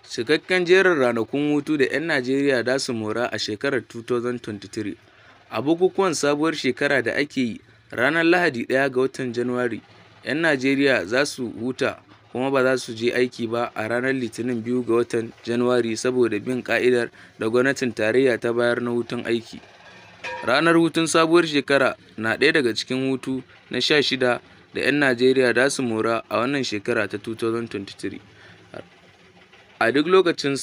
Cikakken jerin ranakun hutu da 'yan Najeriya za su mora a shekarar 2023. A bukukuwan sabuwar shekara da ake yi, ranar Lahadi 1 ga watan Janairu, 'yan Najeriya za su huta kuma ba za su je aiki ba a ranar Litinin 2 ga watan Janairu saboda bin ƙa'idar da gwamnatin tarayya ta bayar na hutun aiki. Ranar hutun sabuwar shekara na ɗaya daga cikin hutu na 16 da 'yan Najeriya za su mora a wannan shekara ta 2023. A duk lokacin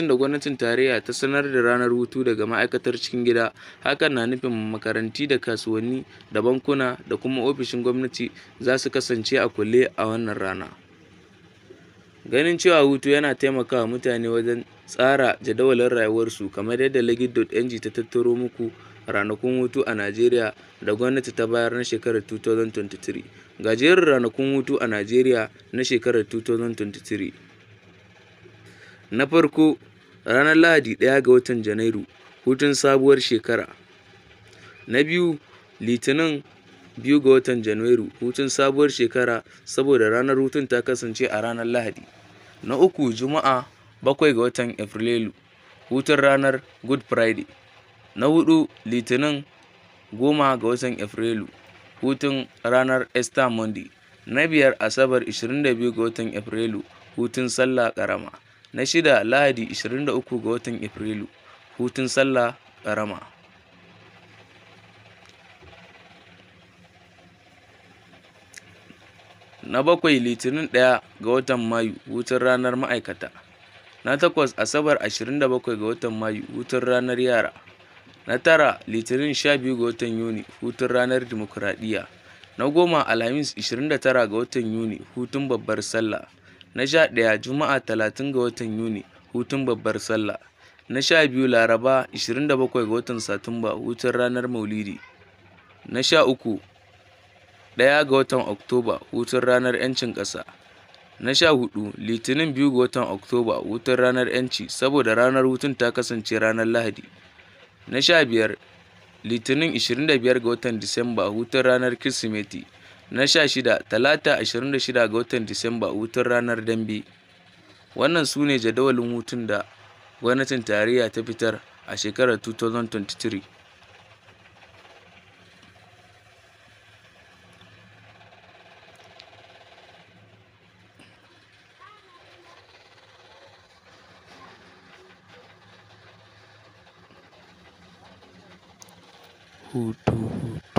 da gwamnatin tarayya ta sanar da ranar hutu daga ma'aikatar cikin gida, hakan na nufin makarantu da kasuwanni da bankuna da kuma ofisoshin gwamnati za su kasance a kulle a wannan rana. Ganin cewa hutu yana taimakawa mutane wajen tsara jadawalin rayuwarsu, kamar yadda Legit.ng ta tattaro muku ranakun hutu a Najeriya da gwamnati ta bayar na shekarar 2023. Ga jerin ranakun hutu a Najeriya na shekarar 2023. Na farko, ranar Lahadi 1 ga watan Janairu, hutun sabuwar shekara. Na biyu, Litinin 2 ga watan Janairu, hutun sabuwar shekara saboda ranar hutun ta kasance a ranar Lahadi. Na uku, Juma'a 7 ga watan Afrilu, hutun ranar Good Friday. Na huɗu, Litinin 10 ga watan Afrilu, hutun ranar Easter Monday. Na biyar, Asabar 22 ga watan Afrilu, hutun Sallah ƙarama. Na shida, Lahadi 23 ga watan Afrilu, hutun Sallah ƙarama. Na bakwai, Litinin 1 ga watan Mayu, hutun ranar ma'aikata. Na takwas, Asabar 27 ga watan Mayu, hutun ranar yara. Na tara, Litinin 12 ga watan Yuni, hutun ranar dimokuraɗiyya. Na goma, Alhamis 29 ga watan Yuni, hutun babbar Sallah. Na 11, Juma'a 30 ga watan Yuni, hutun babbar Sallah. Na 12, Laraba 27 ga watan Satumba, hutun ranar Maulidi. Na 13, 1 ga watan Oktoba, hutun ranar 'Yancin ƙasa. Na 14, Litinin 2 ga watan Oktoba, hutun ranar 'Yanci saboda ranar hutun ta kasance ranar Lahadi. Na 15, Litinin 25 ga watan Disamba, hutun ranar Kirsimeti. Na 16, Talata 26 ga watan Disamba, hutun ranar Dambe. Wannan su ne jadawalin hutun da gwamnatin tarayya ta fitar a shekarar 2023. Hutu, hutu.